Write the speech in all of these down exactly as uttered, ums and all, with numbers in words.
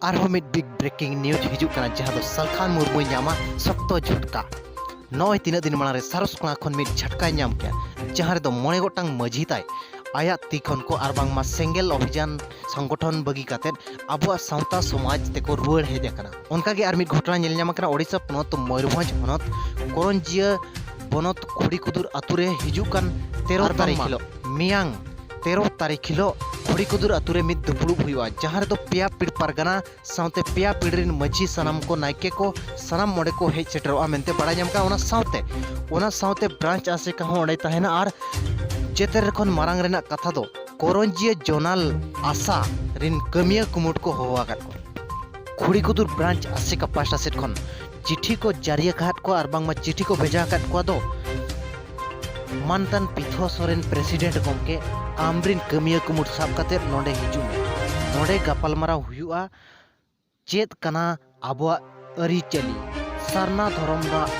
ᱟᱨᱦᱚᱸ ᱢᱤᱫ big breaking news ᱦᱤᱡᱩᱜ ᱠᱟᱱᱟ, ᱡᱟᱦᱟᱸ ᱫᱚ ᱥᱟᱞᱠᱷᱟᱱ ᱢᱩᱨᱢᱩᱭ ᱧᱟᱢᱟ ᱥᱚᱠᱛᱚ ᱡᱷᱚᱴᱠᱟ᱾ ᱱᱚᱜᱼᱚᱭ ᱛᱤᱱᱟᱹᱜ ᱫᱤᱱ ᱢᱟᱲᱟᱝ ᱨᱮ ᱥᱟᱨᱚᱥ ᱠᱚᱲᱟ ᱠᱷᱚᱱ ᱢᱤᱫ ᱡᱷᱟᱴᱠᱟᱭ ᱧᱟᱢ ᱠᱮᱫᱟ, ᱡᱟᱦᱟᱸ ᱨᱮᱫᱚ ᱢᱚᱬᱮ ᱜᱚᱴᱟᱝ ᱢᱟᱹᱡᱷᱤ ᱛᱟᱭ ᱟᱭᱟᱜ ᱛᱤ ᱠᱷᱚᱱ ᱠᱚ ᱟᱨ ᱵᱟᱝᱢᱟ ᱥᱮᱸᱜᱮᱞ ᱚᱵᱷᱤᱡᱟᱱ ᱥᱚᱝᱜᱚᱴᱷᱚᱱ ᱵᱟᱹᱜᱤ ᱠᱟᱛᱮᱫ ᱟᱵᱚᱣᱟᱜ ᱥᱟᱶᱛᱟ ᱥᱚᱢᱟᱡᱽ ᱛᱮᱠᱚ ᱨᱩᱣᱟᱹᱲ ᱦᱮᱡ ᱟᱠᱟᱱᱟ᱾ ᱚᱱᱠᱟᱜᱮ ᱟᱨ ᱢᱤᱫ ᱜᱷᱚᱴᱚᱱᱟ ᱧᱮᱞ ᱧᱟᱢ ᱟᱠᱟᱱᱟ ᱳᱰᱤᱥᱟ ᱯᱚᱱᱚᱛ ᱢᱚᱭᱩᱨᱵᱷᱚᱸᱡᱽ ᱦᱚᱱᱚᱛ ᱠᱚᱨᱚᱧᱡᱤᱭᱟᱹ ᱵᱚᱱᱚᱛ ᱠᱷᱩᱲᱤ ᱠᱩᱫᱩᱨ ᱟᱛᱳ ᱨᱮ ᱦᱤᱡᱩᱜ ᱠᱟᱱ ᱛᱮᱨᱚ ᱟᱨ ᱛᱟᱹᱨᱤᱠᱷ ᱵᱟᱝᱢᱟ ᱦᱤᱞᱳᱜ, ᱢᱮᱭᱟᱝ ᱛᱮᱨᱚ ᱛᱟᱹᱨᱤᱠᱷ ᱦᱤᱞᱳᱜ ᱠᱷᱩᱲᱤ ᱠᱩᱫᱩᱨ ᱟᱛᱳ ᱨᱮ ᱢᱤᱫ ᱫᱩᱯᱲᱩᱵ ᱦᱩᱭᱩᱜᱼᱟ, ᱡᱟᱦᱟᱸ ᱨᱮᱫᱚ ᱯᱮᱭᱟ ᱯᱤᱲ ᱯᱟᱨᱜᱟᱱᱟ ᱥᱟᱶᱛᱮ ᱯᱮᱭᱟ ᱯᱤᱲ ᱨᱮᱱ ᱢᱟᱹᱡᱷᱤ, ᱥᱟᱱᱟᱢ ᱠᱚ, ᱱᱟᱭᱠᱮ ᱠᱚ, ᱥᱟᱱᱟᱢ ᱚᱸᱰᱮ ᱠᱚ ᱦᱮᱡ ᱥᱮᱴᱮᱨᱚᱜᱼᱟ ᱢᱮᱱᱛᱮ ᱵᱟᱲᱟᱭ ᱧᱟᱢ ᱠᱟᱱᱟ᱾ ᱚᱱᱟ ᱥᱟᱶᱛᱮ, ᱚᱱᱟ ᱥᱟᱶᱛᱮ ᱵᱨᱟᱧᱪ ᱟᱥᱮᱠᱟ ᱦᱚᱸ ᱚᱸᱰᱮ ᱛᱟᱦᱮᱱᱟ ᱟᱨ ᱡᱮᱛᱮ ᱠᱷᱚᱱ ᱢᱟᱨᱟᱝ ᱨᱮᱱᱟᱜ ᱠᱟᱛᱷᱟ ᱫᱚ ᱠᱚᱨᱚᱧᱡᱤᱭᱟᱹ ᱡᱳᱱᱟᱞ ᱟᱥᱟ ᱨᱮᱱ ᱠᱟᱹᱢᱤᱭᱟᱹ ᱠᱩᱢᱩᱴ ᱠᱚ ᱦᱚᱦᱚ ᱟᱠᱟᱫ ᱠᱚᱣᱟ᱾ ᱠᱷᱩᱲᱤ ᱠᱩᱫᱩᱨ ᱵᱨᱟᱧᱪ ᱟᱥᱮᱠᱟ ᱯᱟᱦᱴᱟ ᱥᱮᱫ ᱠᱷᱚᱱ ᱪᱤᱴᱷᱤ ᱠᱚ ᱡᱟᱹᱨᱤ ᱟᱠᱟᱫ ᱠᱚᱣᱟ ᱟᱨ ᱵᱟᱝᱢᱟ ᱪᱤᱴᱷᱤ ᱠᱚ ᱵᱷᱮᱡᱟ ᱟᱠᱟᱫ ᱠᱚᱣᱟ ᱫᱚ, ᱢᱟᱱᱛᱟᱱ ᱯᱤᱛᱷᱚ ᱥᱚᱨᱮᱱ ᱯᱨᱮᱥᱤᱰᱮᱱᱴ ᱜᱚᱢᱠᱮ, ᱟᱢᱨᱤᱱ ᱠᱟᱹᱢᱤᱭᱟᱹ ᱠᱩᱢᱩᱴ ᱥᱟᱵ ᱠᱟᱛᱮᱫ ᱱᱚᱰᱮ ᱦᱤᱡᱩᱜ ᱢᱮ᱾ ᱱᱚᱰᱮ ᱜᱟᱯᱟᱞᱢᱟᱨᱟᱣ ᱦᱩᱭᱩᱜᱼᱟ ᱪᱮᱫ ᱠᱟᱱᱟ ᱟᱵᱚᱣᱟᱜ ᱟᱹᱨᱤᱪᱟᱹᱞᱤ, ᱥᱟᱨᱱᱟ ᱫᱷᱚᱨᱚᱢ ᱨᱮᱱᱟᱜ,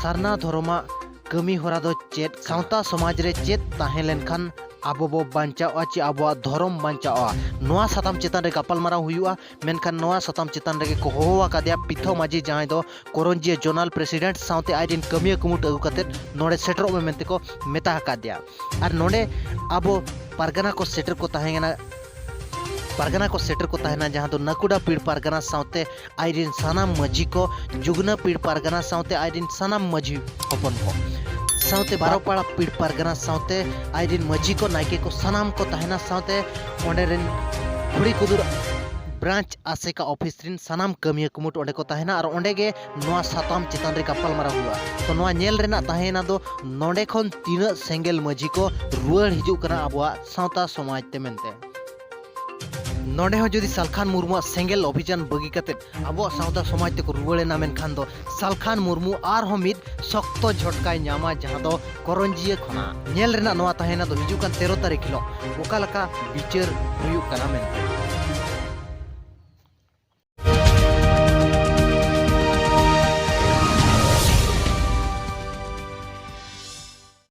ᱥᱟᱨᱱᱟ ᱫᱷᱚᱨᱚᱢᱟᱜ ᱠᱟᱹᱢᱤ ᱦᱚᱨᱟ ᱫᱚ ᱪᱮᱫ ᱠᱟᱱᱟ? ᱥᱟᱶᱛᱟ ᱥᱚᱢᱟᱡᱽ ᱨᱮ ᱪᱮᱫ ᱛᱟᱦᱮᱸ ᱞᱮᱱᱠᱷᱟᱱ ᱟᱵᱚ ᱵᱚ ᱵᱟᱧᱪᱟᱣᱼᱟ ᱪᱮ ᱟᱵᱚᱣᱟᱜ ᱫᱷᱚᱨᱚᱢ ᱵᱟᱧᱪᱟᱣᱼᱟ? ᱱᱚᱣᱟ ᱥᱟᱛᱟᱢ ᱪᱮᱛᱟᱱ ᱨᱮ ᱜᱟᱯᱟᱞᱢᱟᱨᱟᱣ ᱦᱩᱭᱩᱜᱼᱟ᱾ ᱢᱮᱱᱠᱷᱟᱱ ᱱᱚᱣᱟ ᱥᱟᱛᱟᱢ ᱪᱮᱛᱟᱱ ᱨᱮᱜᱮ ᱠᱚ ᱦᱚᱦᱚ ᱟᱠᱟᱫᱮᱭᱟ ᱯᱤᱛᱷᱚ ᱢᱟᱹᱡᱷᱤ, ᱡᱟᱦᱟᱸᱭ ᱫᱚ ᱠᱚᱨᱚᱧᱡᱤᱭᱟᱹ ᱡᱳᱱᱟᱞ ᱯᱨᱮᱥᱤᱰᱮᱱᱴ ᱥᱟᱶᱛᱮ ᱟᱡᱨᱮᱱ ᱠᱟᱹᱢᱤᱭᱟᱹ ᱠᱩᱢᱩᱴ ᱟᱹᱜᱩ ᱠᱟᱛᱮᱫ ᱱᱚᱰᱮ ᱥᱮᱴᱮᱨᱚᱜ ᱢᱮ ᱢᱮᱱᱛᱮ ᱠᱚ ᱢᱮᱛᱟ ᱟᱠᱟᱫᱮᱭᱟ᱾ ᱟᱨ ᱱᱚᱰᱮ ᱟᱵᱚ ᱯᱟᱨᱜᱟᱱᱟ ᱠᱚ ᱥᱮᱴᱮᱨ ᱠᱚ ᱛᱟᱦᱮᱸ ᱠᱟᱱᱟ, ᱯᱟᱨᱜᱟᱱᱟ ᱠᱚ ᱥᱮᱴᱮᱨ ᱠᱚ ᱛᱟᱦᱮᱱᱟ, ᱡᱟᱦᱟᱸ ᱫᱚ ᱱᱟᱹᱠᱩᱰᱟ ᱯᱤᱲ ᱯᱟᱨᱜᱟᱱᱟ ᱥᱟᱶᱛᱮ ᱟᱡᱨᱮᱱ ᱥᱟᱱᱟᱢ ᱢᱟᱹᱡᱷᱤ ᱠᱚ, ᱡᱩᱜᱽᱱᱟᱹ ᱯᱤᱲ ᱯᱟᱨᱜᱟᱱᱟ ᱥᱟᱶᱛᱮ ᱟᱡᱨᱮᱱ ᱥᱟᱱᱟᱢ ᱢᱟᱹᱡᱷᱤ ᱦᱚᱯᱚᱱ ᱠᱚ, ᱥᱟᱶᱛᱮ ᱵᱟᱨᱚᱯᱟᱲᱟ ᱯᱤᱲ ᱯᱟᱨᱜᱟᱱᱟ ᱥᱟᱶᱛᱮ ᱟᱡᱨᱮᱱ ᱢᱟᱹᱡᱷᱤ ᱠᱚ, ᱱᱟᱭᱠᱮ ᱠᱚ, ᱥᱟᱱᱟᱢ ᱠᱚ ᱛᱟᱦᱮᱱᱟ᱾ ᱥᱟᱶᱛᱮ ᱚᱸᱰᱮ ᱨᱮᱱ ᱠᱷᱩᱲᱤ ᱠᱩᱫᱩᱨ ᱵᱨᱟᱧᱪ ᱟᱥᱮᱠᱟ ᱚᱯᱷᱤᱥ ᱨᱮᱱ ᱥᱟᱱᱟᱢ ᱠᱟᱹᱢᱤᱭᱟᱹ ᱠᱩᱢᱩᱴ ᱚᱸᱰᱮ ᱠᱚ ᱛᱟᱦᱮᱱᱟ ᱟᱨ ᱚᱸᱰᱮ ᱜᱮ ᱱᱚᱣᱟ ᱥᱟᱛᱟᱢ ᱪᱮᱛᱟᱱ ᱨᱮ ᱜᱟᱯᱟᱞᱢᱟᱨᱟᱣ ᱦᱩᱭᱩᱜᱼᱟ᱾ ᱛᱚ, ᱱᱚᱣᱟ ᱧᱮᱞ ᱨᱮᱱᱟᱜ ᱛᱟᱦᱮᱸᱭᱮᱱᱟ ᱫᱚ ᱱᱚᱰᱮ ᱠᱷᱚᱱ ᱛᱤᱱᱟᱹᱜ ᱥᱮᱸᱜᱮᱞ ᱢᱟᱹᱡᱷᱤ ᱠᱚ ᱨᱩᱣᱟᱹᱲ ᱦᱤᱡᱩᱜ ᱠᱟᱱᱟ ᱟᱵᱚᱣᱟᱜ ᱥᱟᱶᱛᱟ ᱥᱚᱢᱟᱡᱽ ᱛᱮ ᱢᱮᱱᱛᱮ᱾ ᱱᱚᱰᱮ ᱦᱚᱸ ᱡᱩᱫᱤ ᱥᱟᱞᱠᱷᱟᱱ ᱢᱩᱨᱢᱩᱣᱟᱜ ᱥᱮᱸᱜᱮᱞ ᱚᱵᱷᱤᱡᱟᱱ ᱵᱟᱹᱜᱤ ᱠᱟᱛᱮᱫ ᱟᱵᱚᱣᱟᱜ ᱥᱟᱶᱛᱟ ᱥᱚᱢᱟᱡᱽ ᱛᱮᱠᱚ ᱨᱩᱣᱟᱹᱲ ᱮᱱᱟ, ᱢᱮᱱᱠᱷᱟᱱ ᱫᱚ ᱥᱟᱞᱠᱷᱟᱱ ᱢᱩᱨᱢᱩ ᱟᱨᱦᱚᱸ ᱢᱤᱫ ᱥᱚᱠᱛᱚ ᱡᱷᱚᱴᱠᱟᱭ ᱧᱟᱢᱟ, ᱡᱟᱦᱟᱸ ᱫᱚ ᱠᱚᱨᱚᱧᱡᱤᱭᱟᱹ ᱠᱷᱚᱱᱟᱜ᱾ ᱧᱮᱞ ᱨᱮᱱᱟᱜ ᱱᱚᱣᱟ ᱛᱟᱦᱮᱸᱭᱮᱱᱟ ᱫᱚ ᱦᱤᱡᱩᱜ ᱠᱟᱱ ᱛᱮᱨᱚ ᱛᱟᱹᱨᱤᱠᱷ ᱦᱤᱞᱳᱜ ᱚᱠᱟ ᱞᱮᱠᱟ ᱵᱤᱪᱟᱹᱨ ᱦᱩᱭᱩᱜ ᱠᱟᱱᱟ ᱢᱮᱱᱛᱮ᱾